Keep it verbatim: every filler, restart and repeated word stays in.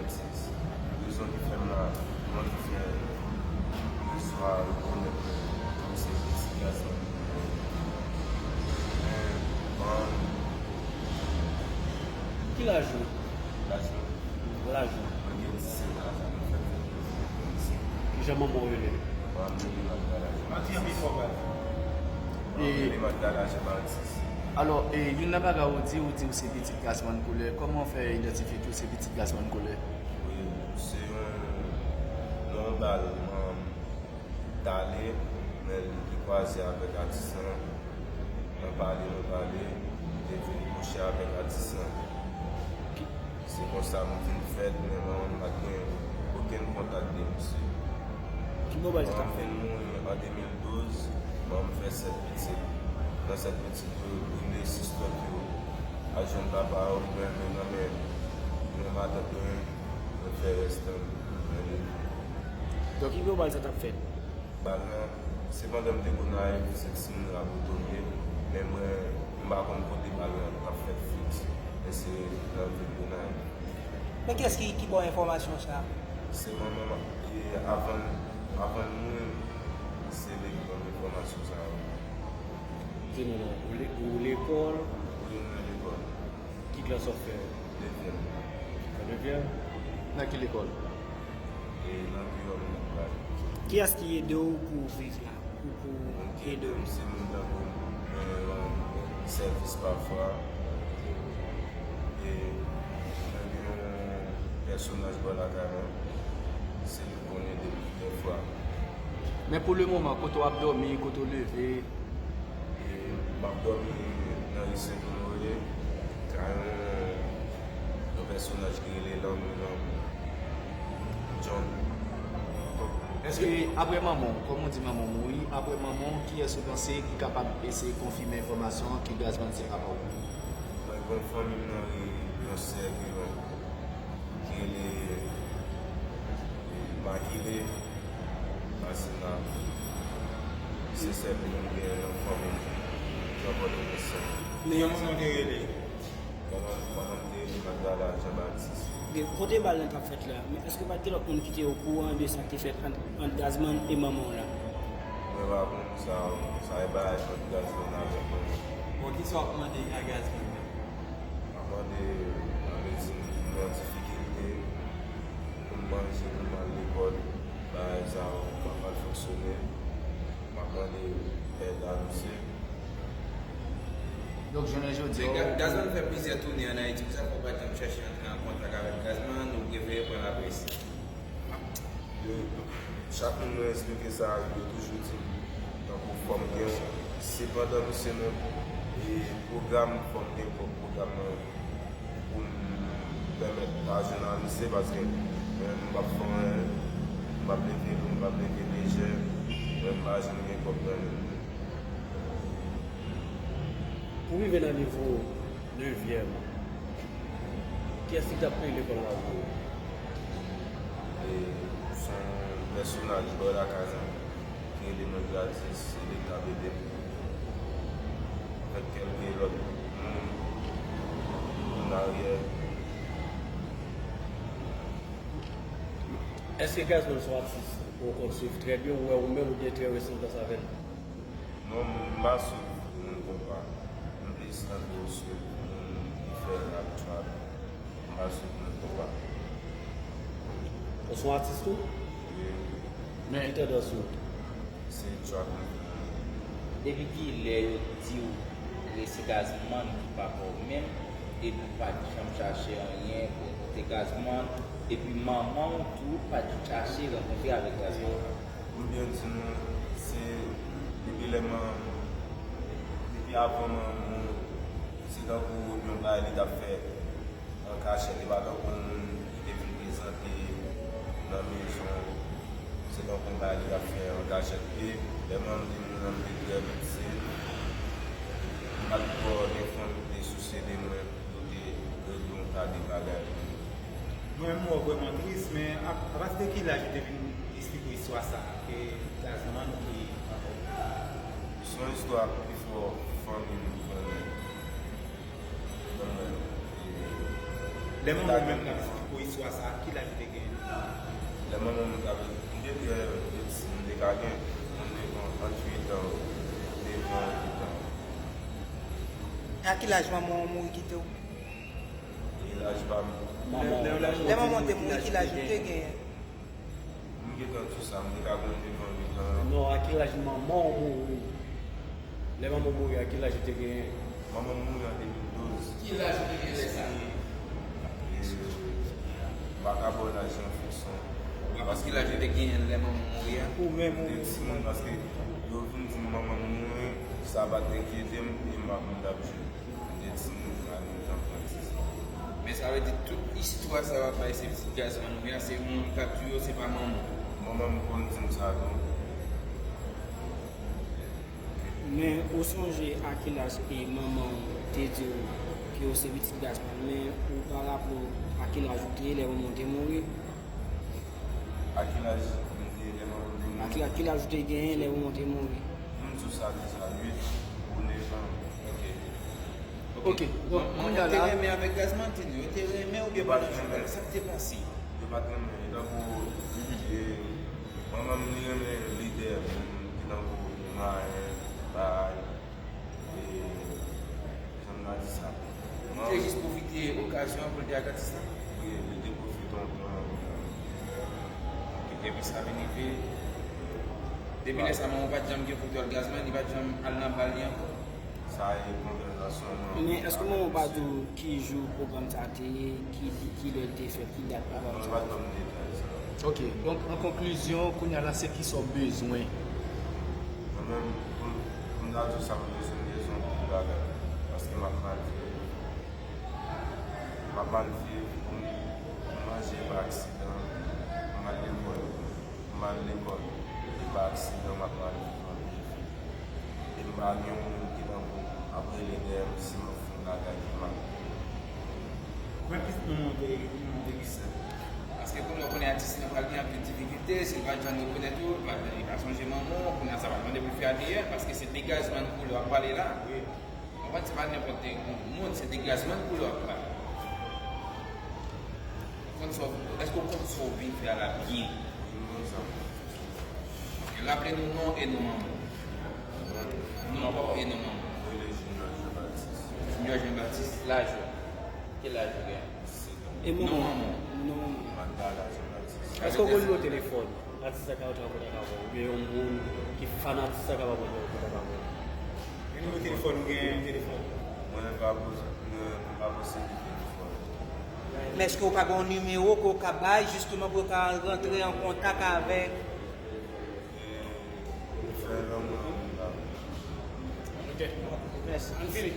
Rezon ki fè m la, mwen ki fè reswa rekonèt mwen kòm se pitit gason. Men, bon, ki laj ou? Laj mwen? Laj ou? Mwen gen disèt an, sa mwen fè. Ki jan manman w rele? Manman m rele Magdala Jean Baptiste. Manman m rele Magdala Jean Baptiste. Alò, e, youn nan bagay ou di, ou di ou se pitit Gazman Koulè. Kòman w fè idantifye ke w se pitit Gazman Koulè? Wi, se yon, nan yon bal, manman m t ale, men li kwaze avèk atis lan. Nan pale, nan pale, li te vin kouche avèk atis lan. Se konsa m vin fèt, men manman m pa t gen okenn kontak de misye. Ki bò bal sa t ap fèt? Manman m mouri an de mil douz, manman m fè sèt pitit. Nan sèt pitit yo, li brile sis lòt yo al jwenn papa yo, li renmen nan men yon matant mwen, mwen fè rès tan m nan leve. Donk, ki bò bal sa t ap fèt? Bal lan, se pandan m te Gonayiv, se ti moun Raboto m ye, men mwen, m pa konn kote bal lan t ap fèt fiks, men se nan vil Gonayiv. Men kiyès ki, ki ba w enfòmasyon sa a? Se manman m, e, avan, avan l mouri, se li ki ban m enfòmasyon sa yo. Di nou non, ou le-, ou lekòl? Wi, m nan lekòl. Ki klas w ap fè? Dezyèm. Ou fè dezyèm? Nan ki lekòl? E nan Giyòm Lokal. Kiyès ki ede w pou w viv la? Ou pou ede w? Se moun tankou m, mwen rann sèvis pafwa. E mwen gen yon pèsonaj bò lakay mwen. Se li k konn ede m dèfwa. Men pou le moman, kote w ap dòmi, kote w leve? E m ap dòmi nan ri Sent Onore, kay yon, yon pèsonaj ki rele Lanmou, Lanmou John. Èske apre manman w, kòm ou di manman w mouri, apre manman w, kiyès ou panse ki kapab eseye konfime enfòmasyon an ke Gazman se papa w? Mwen gen yon fanmi m nan ri, yon sè ki, ki rele Makile Masina. Se sèl moun m gen nan fanmi m nan Pòtoprens. Men yon moun nou te rele? Manman, manman m te rele Magdala Jean Baptiste. Gen kote bal lan t ap fèt la, men èske pa t gen lòt moun ki te okouran de sa k te fèt ant, ant Gazman e manman w la? Mwen pa konn sa, sa e bagay ant Gazman avèk manman. Bon, kisa w ap mande a Gazman menm? M ap mande, mande si m nan difikilte pou m manje, pou m al lekòl, bagay sa yo, pou m ap al fonksyone. M ap mande èd a misye. Donk, jounen jodi a, Gazman fè plizyè tounen ann Ayiti, poukisa fò w pa t janm chèche antre an kontak avèk Gazman, ou prefere pran laprès? Yo, chak moun mwen eksplike sa, yo toujou di m, tankou fò m gen yon, se pandan misye nan, e, pwogram, fò m gen pwòp pwogram mwen pou m pèmèt pa jwenn anise, paske mwen menm m p ap fè anyen, m p ap leve lou, m p ap leve lejè, mwen m pa janm gen kòb nan men m. Pou rive nan nivo nevyèm, kiyès ki t ap peye lekòl la pou ou? E, se yon pèsonaj bò lakay mwen ki rele mwen gratis, se li k t ap ede m. Avèk kèlke lòt moun, moun aryè. Èske Gazman se yon atis ou konn swiv trè byen, ou wè ou menm ou gen trè resanblans avè l? Non, m pa swiv moun konpa. M plis tankou swiv moun ki fè rap, trap. M pa swiv moun konpa. Ou se yon atis tou? Wi. Men ki tandans ou? Se trap. Depi kilè yo di w se Gazman ki papa w menm, epi w pa t janm chache anyen pou w koute Gazman, epi manman w tou pa t chache rankontre avèk Gazman? Pou m byen di nou, se depi lè manman m, depi avan manman m, se tankou yon bagay li t ap fè an kachèt, li pa tankou yon moun ki te vin prezante nan mezon, se tankou yon bagay li t ap fè an kachèt. E lè manman m te mouri, m te trè piti, m pa t twò gen fanmi ki te souse de mwen pou te regle yon ta de bagay pou mwen. Mwen, m wè w vrèman tris, men a, apati de ki laj ou te vin eksplike istwa sa a, ke Gazman ki papa w? Se yon istwa pifò fanmi m konnen. Bon, mwen, e, Lè manman w menm t ap esplike w istwa sa a, ki laj ou te genyen? Lè manman m t ap, m te trè piti, m te ka gen yon nevan, ant uit an, nevan, uit an. A ki laj manman w mouri kite w? E laj pa m. Lè manman w te mouri, ki laj ou te genyen? M gentan di w sa, m te ka gen nevan, uit an. Non, a ki laj manman w mouri? Lè manman w mouri, a ki laj ou te genyen? Manman m mouri an de mil douz. Ki laj ou te gen lè sa? E, m pa ka ba w laj an fiks non. Paske ki laj ou te genyen lè manman w mouri a? Ou menm, ou menm. M te timoun, paske yo vin di m manman m mouri, sa pa t enkyete m, e m ap, m t ap jwe. M te timoun, m pa t menm jan pran ti sa. Men sa vle di tout istwa sa yo ap bay se pitit Gazman ou ye a, se moun k ap touye w, se pa manman w. Manman m konn di m sa tou. Men ou sonje a ki laj e manman w te di w ke w se pitit Gazman, men ou pa raple w a ki laj ou te ye lè manman w te mouri? A ki laj m te ye lè manman m te mouri? A ki, a ki laj ou te genyen lè manman w te mouri? M di w sa deja, uit ou nèf an. Ok. Ok, donk, kounye a la, te renmen avèk Gazman, te di, yo te renmen oubyen pandan jounen, sa k te pase? Yo pa t renmen, e tankou, e, manman m li renmen lidè, moun ki tankou mayen, bay, e, jan m ta di sa. Li te jis pwofite okazyon an pou l te ak atis la? Wi, li te pwofite yon tan. Epi sa vin rive. Depi lè sa, manman w pa t janm gen kontwòl Gazman, li pa t janm al nan bal li ankò? Sa e konvèsasyon manman. Men èske manman w pa di w ki jou pwogram sa a te ye, ki, ki lè l te fèt, ki dat pwogram sa a? Non, li pa t ban m detay sa. Ok, donk, an konklizyon, kounye a la, se kisa w bezwen? Mwen menm, pou m, pou m ta di w sa m bezwen, m bezwen anpil bagay. Paske m ap mal viv. M ap mal viv, m, m manje pa aksidan, m al lekòl, m al lekòl, e pa aksidan, m ap mal viv anpil. E m pa gen yon moun ki tankou ap rele dèyè m si m ap fè yon bagay ki mal. Kòman pitit manman w te, manman w te viv sa? Paske kounye a w konnen atis lan pral gen anpil difikilte, si l pa t janm rekonèt ou, li pa, li pa sonje manman w, kounye a sa pral mande pou l fè A D N, paske se de Gazman koulè w ap pale la. Wi. Konprann, se pa nenpòt moun, se de Gazman koulè w ap pale. Ou konn sa w, èske w konn sa w vin fè a la byen? Wi, m konn sa. Ok, raple nou non e non manman w. Non pa w e non manman w. Mwen rele Junior Jean Baptiste. Junior Jean Baptiste, laj ou? Ki laj ou gen? Disèt an. E non manman w? Non manman w. Magdala Jean Baptiste. Èske w gen nimewo telefòn atis la ka rantre an kontak avè w, oubyen yon moun ki fan atis la kapab rantre an kontak avè w? Gen nimewo telefòn, ou gen telefòn? Mwen pa pos-, mwen pa posede telefòn. Men èske w pa gen yon nimewo ke w ka bay jisteman pou yo ka rantre an kontak avèk? Fè lanmou an moun la. Ok. Mèsi. Ann fini.